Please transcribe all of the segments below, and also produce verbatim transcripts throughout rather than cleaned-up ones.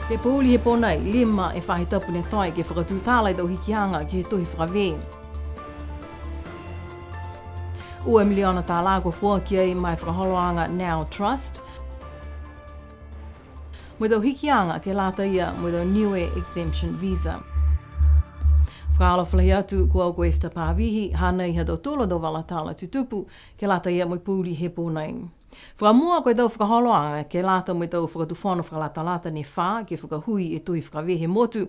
Ke pouli he pō nei, lima e faahi tapu ne toe ke fakatutala e tau hikiaga ke he tohi fakavē. Ua e miliona tālā kua foaki ai ma e fakaholoaga Now Trust. Mo e tau hikiaga ke lata ia mo e tau Niue exemption visa. Fakaalofa lahi atu, ko au ko Esther Pavihi, hanei ha tautolu a tau vala tala tutupu ke lata ia mo e pouli he pō nei. Fakamua, ko e tau fakaholoaga ke lata mo e tau fakatufono fakalatalata ne fā ke fakahui e tohi fakavē he motu.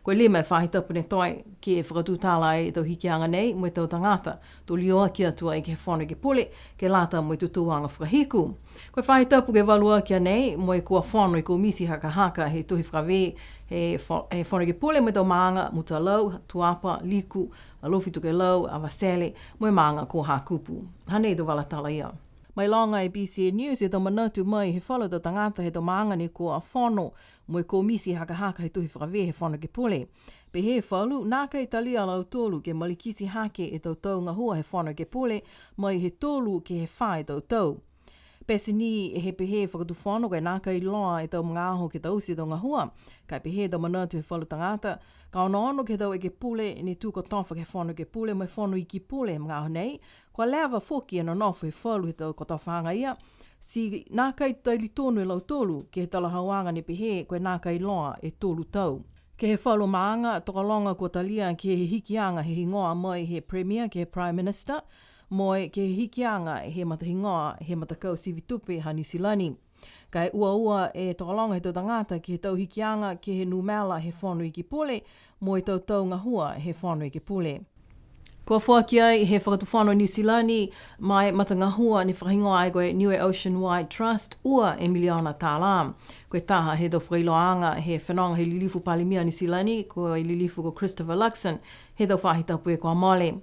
Ko e lima e faahi tapu ne toe ke fakatutala ai e tau hikiaga nei mo e tau tagata to lioaki atu ai ke he Fono Ekepule ke lata mo e totouaga fakahiku. Ko e faahi tapu ke valu aki a nei mo e kua fono e Komiti Hakahaka he tohi fakavē he fo-, he Fono Ekepule mo e tau maaga Mutalau, Tuapa, Liku, Alofi Tokelau, Avatele, mo e maaga ko Hakupu. Hanei e tau vala tala ia. Mailoga e BCN News e tau manatu mai he falu tau tagata he tau maaga ne kua fono mo e Komiti Hakahaka he tohi fakavē he Fono Ekepule. Pehē e falu, nākai talia a lautolu ke malikiti hake e tau tau gahua he Fono Ekepule mai he tolu ke he fā e tau tau. Pete ni he pehē e Fakatufono, ko e nākai iloa e tau magaaho ke taute e tau gahua. Ka e pehē e tau manatu he falu tagata, ka onoono ke he tau ekepule ne tū kotofa ke he Fono Ekepule mo e Fono Iki Pule he magaaho nei, kua leva foki e nonofo he falu he tau kotofaaga ia, ti nākai talitonu e lautolu ke he talahauaga ne pehē ko e nākai iloa e tolu tau. Ke he falu maaga, tokologa kua talia ke he hikiaga he higoa mai he Premier ke he Prime Minister, mo e ke he hikiaga he matahigoa he matakau sivi tupe ha Niu Silani. Ka e uaua e tokologa he tau tagata ke he tau hikiaga ke he numela he Fono Iki Pule, mo e tau tau gahua he Fono Iki Pule. Kua foaki ai he Fakatufono Niu Silani ma e matagahua ne fakahigoa ai ko e Niue Ocean Wide Trust ua e miliona tālā. Ko e taha he tau fakailoaaga he fenoga he Lilifu Palemia Niu Silani, ko e Lilifu ko Christopher Luxon, he tau faahi tapu kua mole.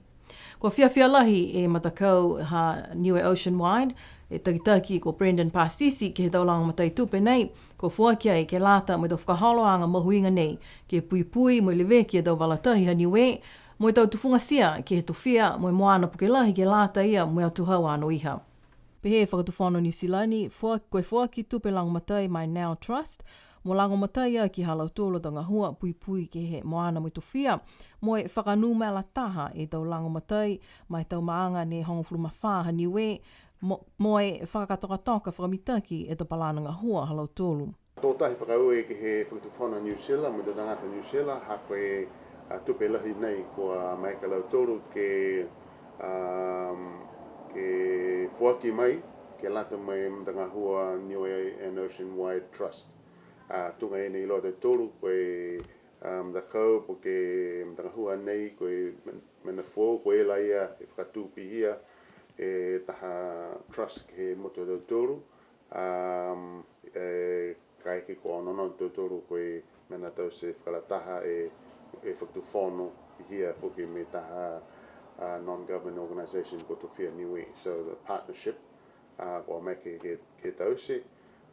Kua fiafia lahi e matakau ha Niue Ocean Wide, e takitaki ko Brendan Pasisi ke he tau lagomatai tupe nei, kua foaki ai ke lata mo e tau fakaholoaga mahuiga nei, ke puipui mo e leveki e tau vala tahi ha Niue, mo e tau tufugatia ke he tofia mo e moana puke lahi ke lata ia mo e atuhau anoiha. Pehē e Fakatufono Niu Silani, foa-, ko e foaki tupe lagomatai ma e Now Trust, mo lagomatai aki ha lautolu a tau gahua puipui ke he moana mo e tofia, mo e fakanumela taha e tau lagomatai ma e tau maaga ne hogofulu ma fā ha Niue, mo, mo e fakatokatoka fakamitaki e tau palana gahua ha lautolu. Tō tahi fakaaue ke he Fakatufono Niu Silani mo e tau tagata Niu Silani, ha ko e, a, tupe lahi nei kua maeke a lautolu ke, um, ke foaki mai, ke lata mo e matagahua Niue and Ocean Wide Trust. A, tuga e ne iloa e tautolu, ko e, a, matakau po ke matagahua nei, ko e men-, mena foou, ko e laia e fakatū pihia e taha trust ke he motu ha tautolu. Um, e, kaeke kua onoono a tautolu ko e mena taute fakalataha e, e Fakatufono, pihia foki mo e taha, a, non-government organisation ko Tofia Niue. So the partnership, a, kua maeke ke, ke taute,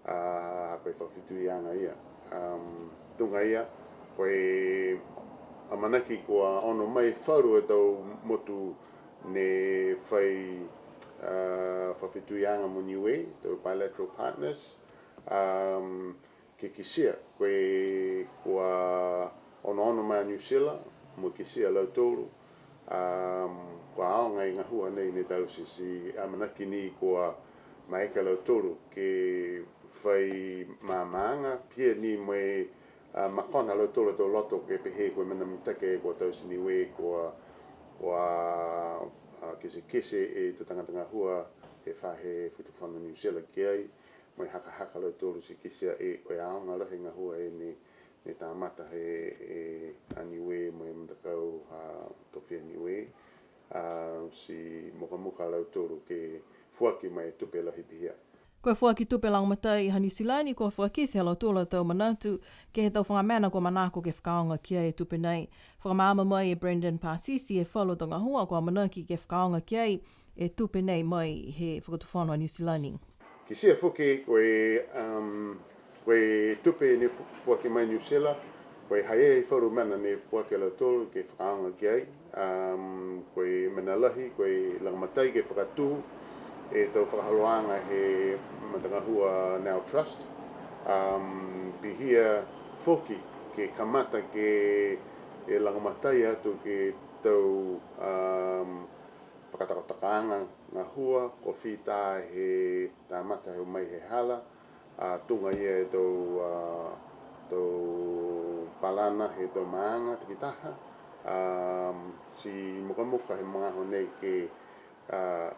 a, ko e fakafetuiaga ia. Um, tuga ia, ko e amanaki kua ono mai falu e tau motu ne fai, a, fakafetuiaga mo Niue, tau bilateral partners, um, ke kitia, ko e kua onoono mai a Niu Silani, mo e kitia e lautolu, um, kua aoga e gahua nei ne taute, ti amanaki ni kua maeke a lautolu ke fai maamaaga, pihia ni mo e, a, makona a lautolu a tau loto ke pehē ko e mena mitaki kua taute Niue, kua, kua, a, kitekite e tau tagata gahua he faahi Fakatufono Niu Silani ki ai, mo e hakahaka a lautolu ti kitia e, ko e aoga lahi e gahua e ne, ne kamata he, e, a Niue mo e matakau, a, Tofia Niue, a, ti mukamuka a lautolu ke foaki mai e tupe lahi pihia. Ko e foaki tupe lagomatai ha Niu Silani, kua fakakite ha lautolu a tau manatu ke he tau faga mena kua manako ke fakaaoga ki ai e tupe nei. Fakamaama mai e Brendan Pasisi e falu a tau gahua kua amanaki ke fakaaoga ki ai e tupe nei mai he Fakatufono a Niu Silani. Kitia foki ko e, um, ko e tupe ne fo-, foaki mai Niu Silani, ko e ha ha i ai falu mena ne puaki a lautolu ke fakaaoga ki ai, um, ko e mena lahi, ko e lagomatai ke fakatū e tau fakaholoaga he matagahua Now Trust, um, pihia Foki, ke kamata ke e lagomatai atu ke he tau, um, fakatokatokaaga gahua, kua fita he kamata he o mai he hala, a, tuga ia e tau, a, tau palana he tau maaga takitaha, a, ti mukamuka he magaaho nei ke, a,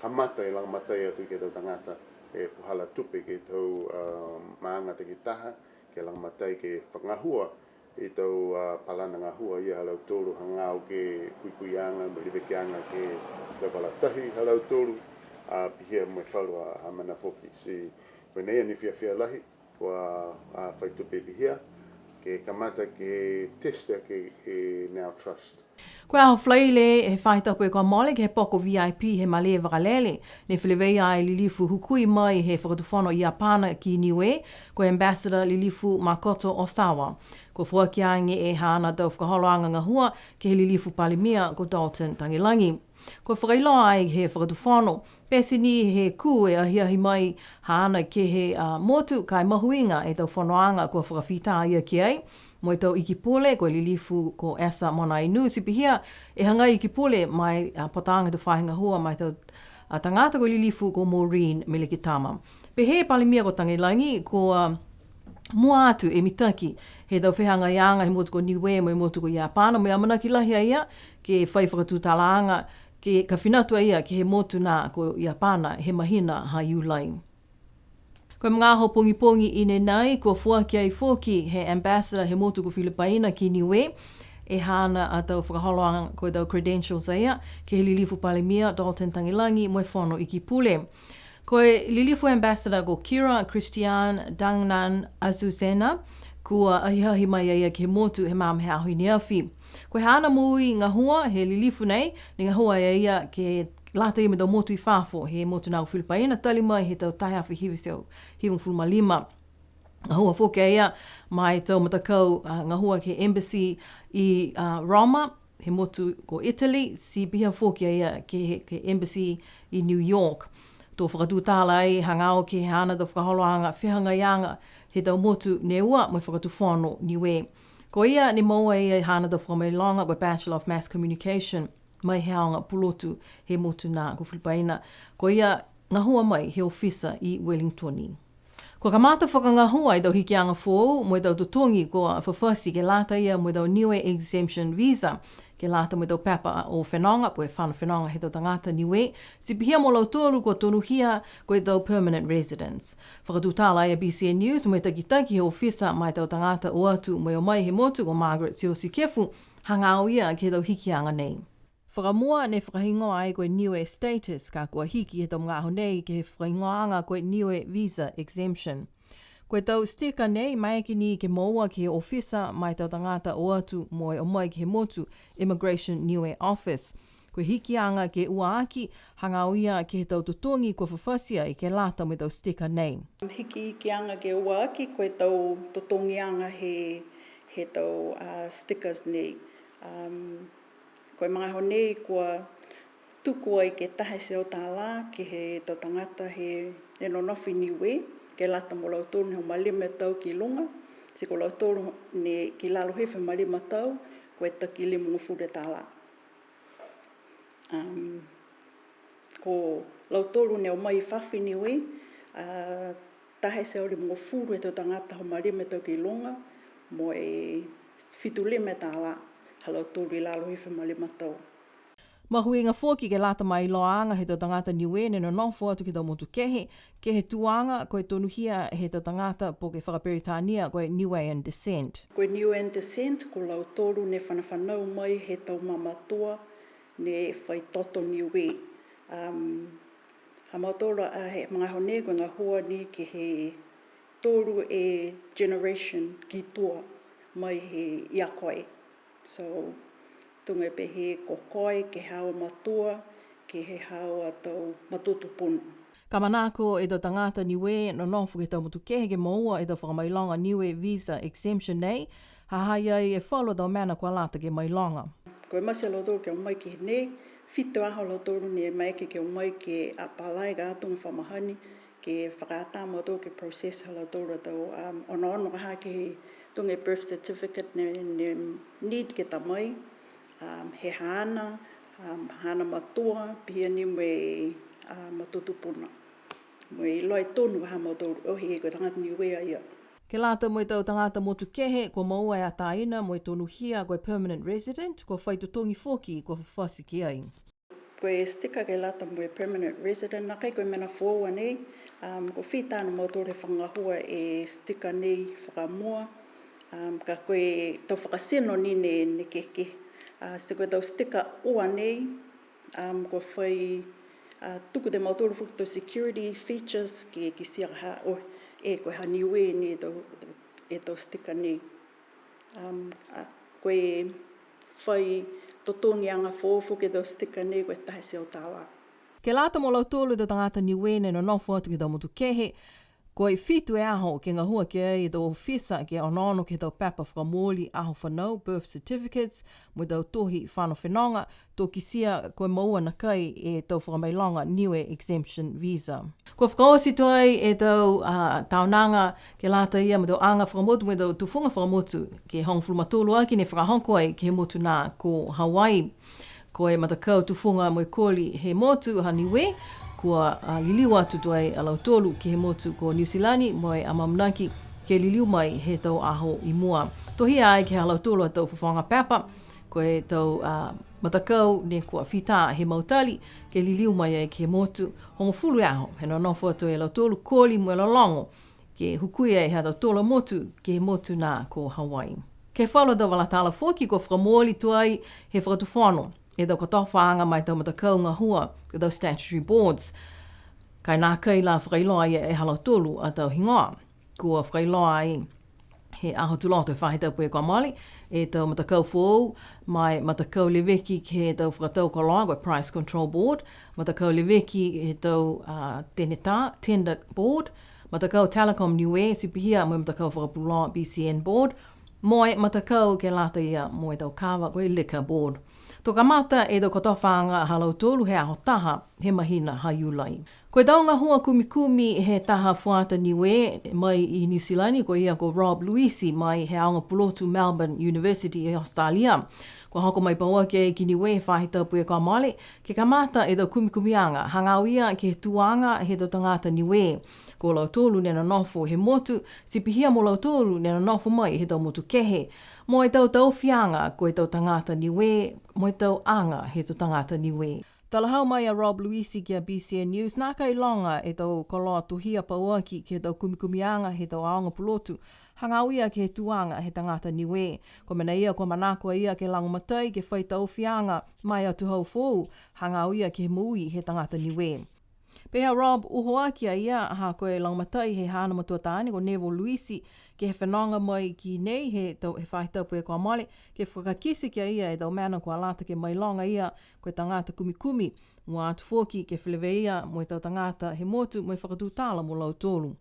kamata e lagomatai atu ke he tau tagata, e puhala tupe ke he tau, a, maaga takitaha, ke lagomatai ke fakagahua e tau, a, palana gahua ia ha lautolu hagaao ke puipuiaga mo e levekiaga ke he tau vala tahi ha lautolu, a, pihia mo e falu a, a mena foki. Ti, ko e nei a ni fiafia lahi, kua, a, fai tupe pihia, ke kamata ke test ke, ke Now Trust. Ko e aho Falaile he faahi tapu kua mole ke he poko V I P he malē vakalele, ne feleveia ai e lilifu hukui mai he Fakatufono Iapana ki Niue, ko e Ambassador Lilifu Makoto Osawa. Kua foaki age e haana tau fakaholoaga gahua ke he lilifu Palemia ko Dalton Tagelagi. Kua fakailoa ai he Fakatufono, pete ni he kū e ahiahi mai haana ke he, a, motu, ka e mahuiga e tau fonoaga kua fakafita a ia ki ai, mo e tau Iki Pule, ko e lilifu ko Esa Monainu, ti pihia e hagai Iki Pule ma e, a, pataaga he tau faahi gahua ma e tau, a, tagata ko e lilifu ko Maureen Melekitama. Pehē e Palemia ko Tagelagi, kua mua atu e mitaki he tau fehagaiaga he motu ko Niue mo e motu ko Iapana, mo e amanaki lahi a ia ke fai fakatutalaaga, ke ka fina atu a ia ke he motu nā ko Iapana he mahina ha Iulai. Ko e magaaho pogipogi i ne nai, kua foaki ai foki he ambassador he motu ko Filipaina ki Niue e haana a tau fakaholoaga, ko e tau credentials a ia ke he lilifu Palemia Dalton Tagelagi mo e Fono Iki Pule. Ko e lilifu ambassador ko Kira Christian Dangnan Azucena, kua ahiahi mai a ia ke he motu he magaaho he aho i ne afi. Ko e haana moui gahua he lilifu nei, ne gahua a ia ke lata ia mo e tau motu i fafo he motu nā ko Filipaina, tali mai he tau taha e afe hiva e teau hivagofulu ma lima. Gahua foki a ia ma e tau matakau, a, gahua ke he embassy i, a, Roma, he motu ko Italy, ti pihia foki a ia ke he, ke he embassy i New York. To fakatutala ai hagaao ke he haana tau fakaholoaga fehagaiaga he tau motu ne ua mo e Fakatufono Niue. Ko ia ne moua e ia e haana tau fakamailoga ko e Bachelor of Mass Communication mai he aoga pulotu he motu nā ko Filipaina. Ko ia gahua mai he ofisa i Wellington. Kua kamata fakagahua e tau hikiaga foou mo e tau totogi kua fafati ke lata ia mo e tau Niue Exemption Visa, ke lata mo e tau pepa o fenoga, po ke fano fenoga he tau tagata Niue, ti pihia mo lautolu kua tonuhia ko e tau permanent residents. Fakatutala ai a BCN News mo e takitaki he ofisa ma e tau tagata o atu mo e o mai he motu ko Margaret Siosikefu, hagaao ia ke he tau hikiaga nei. Fakamua ne fakahigoa ai ko e Niue Status, ka kua hiki he tau magaaho nei ke he fakahigoaga ko e Niue Visa Exemption. Ko e tau sticker nei, maeke ni ke moua ke he ofisa ma e tau tagata o atu mo e o mai ke he motu, Immigration Niue Office. Ko e hikiaga ke ua aki, hagaao ia ke he tau totogi kua fafati ai ke lata mo e tau sticker nei. Hikihikiaga ke ua aki, ko e tau totogiaga he, he tau, a, stickers nei. Um, Ko e magaaho nei kua tuku ai ke taha e teau tālā ke he tau tagata he ne nonofo i Niue, ke lata mo lautolu ne hogofulu ma lima e tau ki luga, ti ko lautolu ne ki lalo hifo ma lima tau, ko e taki limagofulu e tālā. Um, ko lautolu ne o mai i fafo i Niue, a, taha e teau limagofulu e tau tagata hogofulu ma lima e tau ki luga, mo e fitu lima e tālā ha lautolu i lalo hifo ma lima tau. Mahuiga foki ke lata ma e iloaaga he tau tagata Niue ne nonofo atu ke he tau motu kehe, ke he tuaga ko e tonuhia he tau tagata po ke fakaperitania ko e Niuean descent. Ko e Niuean descent, ko lautolu ne fanafanau mai he tau mamatua ne fai toto Niue. Um, ha mautolu a he magaaho nei ko e gahua ni ke he tolu e generation ki tua mai he ia koe. So, tuga e pehē ko koe ke he haau a matua, ke he haau a tau matua tupuna. Ka manako e tau tagata Niue nonofo ke he tau motu kehe ke moua e tau fakamailoga Niue Visa Exemption nei, ha ha i ai e falu a tau mena kua lata ke mailoga. Ko e mate a lautolu ke o mai ki nei, fitu aho a lautolu ne maeke ke o mai ke apalai ka tuga fakamahani, ke fakaatā a mautolu ke process ha lautolu a tau, um, onoono ka ha ke he Tuga e birth certificate ne, ne need ke ta mai, um, he haana, um, haana matua, pihia ni mo e, um, matua tupuna. Mo e iloa e tonu ha mautolu, o he ko e tagata Niue a ia. Ke lata mo e tau tagata motu kehe, kua moua e ataina mo e tonuhia ko e permanent resident, kua fai totogi foki, kua fafati ki ai. Ko e sticker ke lata mo e permanent resident, nākai ko e mena foou a nei, um, kua fita ni a mautolu he fakagahua e sticker nei fakamua, um, ka ko e tau fakatino ni ne, ne kehekehe. Uh, ti ko e tau sticker ua nei, um, kua fai, uh, tuku e mautolu foki tau security features ke kitia ha, o, e ko e ha Niue ni e tau, e tau sticker nei. Um, a, ko e fai totogiaga foou foki e tau sticker nei ko e taha e teau tālā. Ke lata mo lautolu e tau tagata Niue ne nonofo atu ke he tau motu kehe, ko e fitu e aho ke gahua ki ai e tau ofisa ke onoono ke he tau pepa fakamooli aho fanau, birth certificates, mo e tau tohi fano fenoga, to kitia ko e moua nakai e tau fakamailoga Niue exemption visa. Kua fakaoti tuai e tau, a, taonaga ke lata ia mo e tau aga fakamotu mo e tau tufuga fakamotu ke hogofulu ma tolu aki ne fakahoko ai ke he motu nā ko Hawaii. Ko e matakau tufuga mo e koli he motu ha Niue, kua, a, liliu atu tuai a lautolu ke he motu ko Niu Silani mo e amaamanaki ke liliu mai he tau aho i mua. Tohia ai ke he ha lautolu a tau fofoga pepa, ko e tau, a, matakau ne kua fita he mau tali ke liliu mai ai ke he motu, hogofulu e aho he nonofo atu e lautolu koli mo e lologo ke hukui ai ha tautolu a motu ke he motu nā ko Hawaii. Ke he falu a tau vala tala foki, kua fakamooli tuai he fakatufono e tau kotofaaga ma e tau matakau gahua, e tau statutory boards. Ka e nākai la fakailoa ia e ha lautolu a tau higoa. Kua fakailoa ai he aho Tuloto he faahi tapu kua mole, e tau matakau foou, ma e matakau leveki ke he tau fakatau koloa, ko e Price Control Board, matakau leveki he tau, a, tenetā, Tender Board, matakau Telecom Niue, ti pihia mo e matakau fakapuloa B C N Board, mo e matakau ke lata ia mo e tau kava, ko e Liquor Board. To kamata e tau kotofaaga ha lautolu he aho taha he mahina ha Iulai. Ko e tau gahua kumikumi he taha fuata Niue mai i Niu Silani, ko ia ko Rob Luisi mai he aoga pulotu Melbourne University i Australia. Kua hoko mai pauaki ki Niue he faahi tapu kua mole, ke kamata e tau kumikumiaga, hagaao ia ke he tuaga he tau tagata Niue. Ko lautolu ne nonofo he motu, ti pihia mo lautolu ne nonofo mai he tau motu kehe. Mo e tau taofiaga, ko e tau tagata Niue, mo e tau aga he tau tagata Niue. Talahau mai a Rob Luisi ki a B C N News, nākai loga e tau koloa tohia pauaki ke he tau kumikumiaga he tau aoga pulotu, hagaao ia ke he tuaga he tagata Niue. Ko e mena ia, kua manako a ia ke lagomatai ke fai taofiaga ma e atuhau foou, hagaao ia ke he moui he tagata Niue. Pehē a Rob, uho aki a ia, ha ko e lagomatai he haana matua taane ko Neville Luisi, ke he fenoga mai ki nei he tau, he faahi tapu kua mole, ke fakakite ki a ia e tau mena kua lata ke mailoga ia ko e tagata kumikumi, mua atu foki ke feleveia mo e tau tagata he motu mo e fakatutala mo lautolu.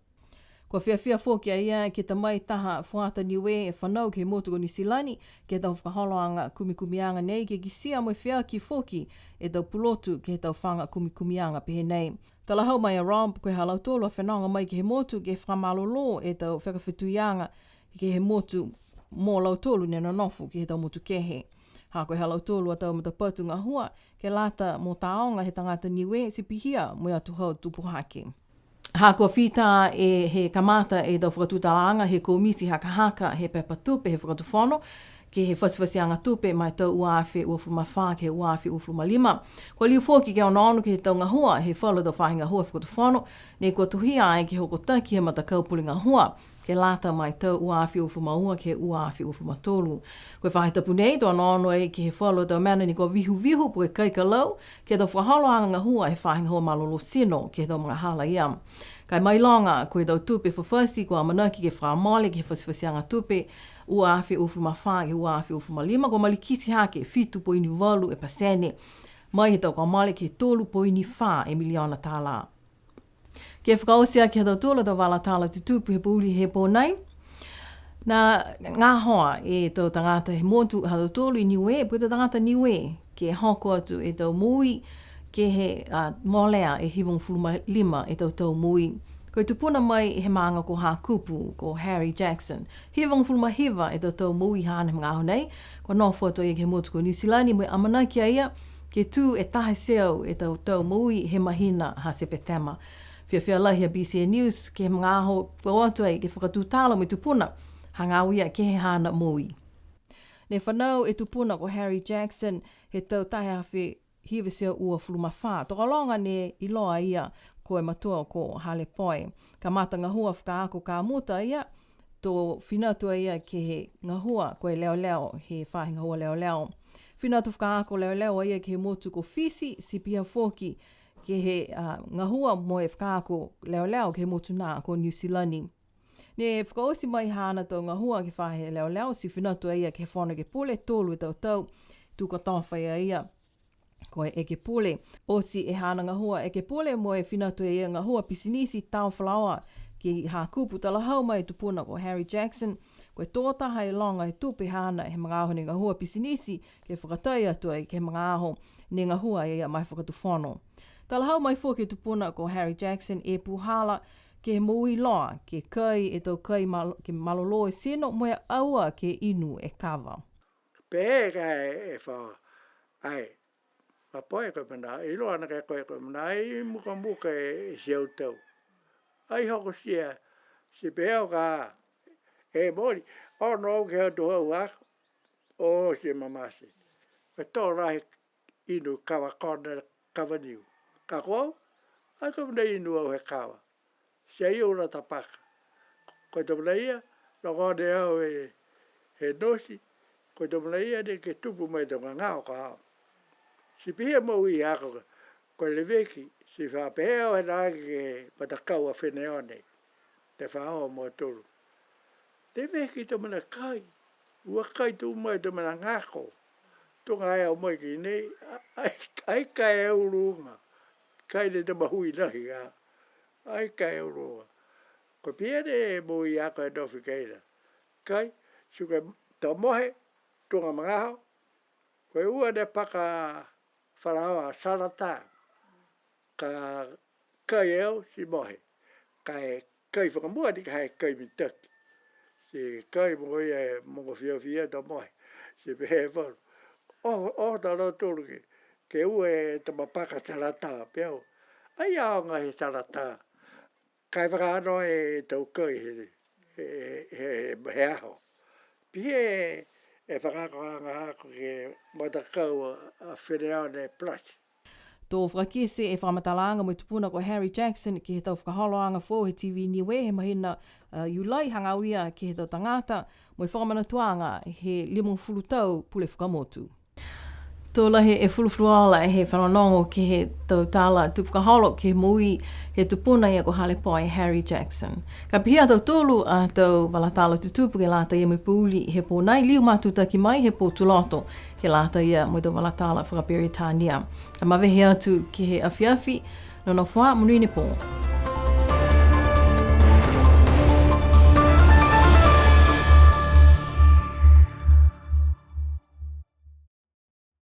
Kua fiafia foki a ia ke ta mai taha fuata Niue e fanau ke he motu ko Niu Silani, ke he tau fakaholoaga kumikumiaga nei, ke kitia mo e feaki foki e tau pulotu ke he tau faga kumikumiaga pehē nei. Talahau mai a Rob, ko e ha lautolu a fenoga mai ke he motu ke fakamalolō e tau fakafetuiaga ke he motu mo lautolu ne nonofo ke he tau motu kehe. Ha ko e ha lautolu a tau matapatu gahua ke lata mo taoga he tagata Niue, ti pihia mo e atuhau tupu hake. Ha kua fita e he kamata e tau fakatutalaaga he komiti hakahaka he pepa tupe he fakatufono, ke he fatifatiaga tupe ma e tau ua afe uafulu ma fā ke he ua afe uafulu ma lima. Kua liu foki ke onoono ke he tau gahua he falu tau faahi gahua fakatufono, ne kua tohia ai ke hokotaki he matakau pule gahua, ke lata ma e tau ua afe uafulu ma ua ke he ua afe uafulu ma tolu. Ko e faahi tapu nei, to onoono ai ke he falu tau mena ne kua vihuvihu po ke kaikalau, ke he tau fakaholoaga gahua he faahi gahua malolō tino, ke he tau magahala ia. Ka e mailoga, ko e tau tupe fafati kua amanaki ke fakamole ke he fatifatiaga tupe, ua afe uafulu ma fā ke he ua afe uafulu ma lima, kua malikiti hake fitu poini valu e pasene. Mai he tau kua mole ke he tolu poini fā e miliona tālā. Ke fakaoti aki ha tautolu a tau vala tala tutupu he pouli he pō nei. Ne gahoa e tau tagata he motu ha tautolu i Niue, po ke tau tagata Niue, ke hoko atu e tau moui, ke he, a, molea e hivagofulu ma lima e tau tau moui. Ko e tupuna mai he maaga ko Hakupu, ko Harry Jackson. Hivagofulu ma hiva e tau tau moui haana he magaaho nei, kua nofo atu a ia ke he motu ko Niu Silani, mo e amanaki a ia ke tū e taha e teau e tau tau moui he mahina ha Sepetema. Fiafia lahi a B C N News ke he magaaho kua o atu ai ke fakatutala mo e tupuna, hagaao ia ke he haana moui. Ne fanau e tupuna ko Harry Jackson he tau taha e afe hiva e teau uafulu ma fā. Tokologa ne iloa a ia ko e matua ko Hale Poi. Kamata gahua fakaako kamuta a ia, to fina atu a ia ke he gahua ko e leoleo, he faahi gahua leoleo. Fina atu fakaako leoleo a ia ke he motu ko Fisi, ti pihia foki ke he, a, gahua mo e fakaako leoleo ke he motu nā ko Niu Silani. Ne fakaoti mai haana tau gahua ke he faahi leoleo, ti fina atu a ia ke he Fono Ekepule, tolu e tau tau, tuku kotofa a ia ko e ekepule. Oti e haana gahua ekepule mo e fina atu a ia gahua pisinisi tao falaoa ki Hakupu. Talahau mai e tupuna ko Harry Jackson, ko e tō taha e loga e tupe haana he magaaho ne gahua pisinisi, ke fakatai atu ai ke he magaaho ne gahua a ia ma e Fakatufono. Talahau mai foki e tupuna ko Harry Jackson e puhala ke he moui loa, ke kai e tau kai mal-, ke malolō e tino, mo e aua ke inu e kava. Pehē ka e fa, ai, ma Poi ko e mena, iloa na ka e koe ko e mena, ai mukamuka e, e teau tau. Ai hoko sia, ti pehē au ka, e mooli, ono au ke he atu hau ako, o ti mamate. Ko e tō lahi inu kava kona, kava niu. Ka ko au, ai ko e mena inu au he kava. Ti ai au lata paka. Ko e tau mena ia, logone au e, he nosi, ko e tau mena ia ne ke tupu mai e tau gagao ka au. Ti pihia moui ako, ko e leveki, ti fa pehē au he nā ke matakau a Feneone, ne fa o mo tolu. Leveki tau mena kai, ua kai tu mai tau mena gako. Tuga ai au mai ki nei, a-, ai, ai kai au luga. Kai ne tau mahui lahi a. Ai kai au luga. Ko e pihia ne moui ako e nofi kaina. Kai, ti ko e tau mohe, tuga magaaho, ko e ua ne paka falaoa salata. Ka kai au ti mohe. Ka e kai fakamua ti ka e kai mitaki. Ti kai mo ia e mogo fiafia tau mohe. Ti pehē falu. O, o tau lautolu ke, ke ua e tama paka salata, pehē au. Ai aoga he salata. Ka e fakahanoa e tau kai he, he, he, he aho. Pihia e fakaakoaga haaku ke he matakau a, a Feneone Plus. To fakakite e fakamatalaaga mo e tupuna ko Harry Jackson ke he tau fakaholoaga foou he T V Niue he mahina, a, Iulai, hagaao ia ke he tau tagata, mo e fakamanatuaga he limagofulu tau Pule Fakamotu. To lahi e fulufuluola he fanogonogo ke he tau tala tupu fakaholo ke he moui he tupuna ia ko Hale Poi Harry Jackson. Ka pihia a tautolu a tau vala tala tutupu ke lata ia mo e pouli he pō nai, liu matutaki mai he pō Tuloto ke lata ia mo e tau vala tala fakaperitania. Ka mavehe atu ke he afiafi, nonofo ā, monuina e pō.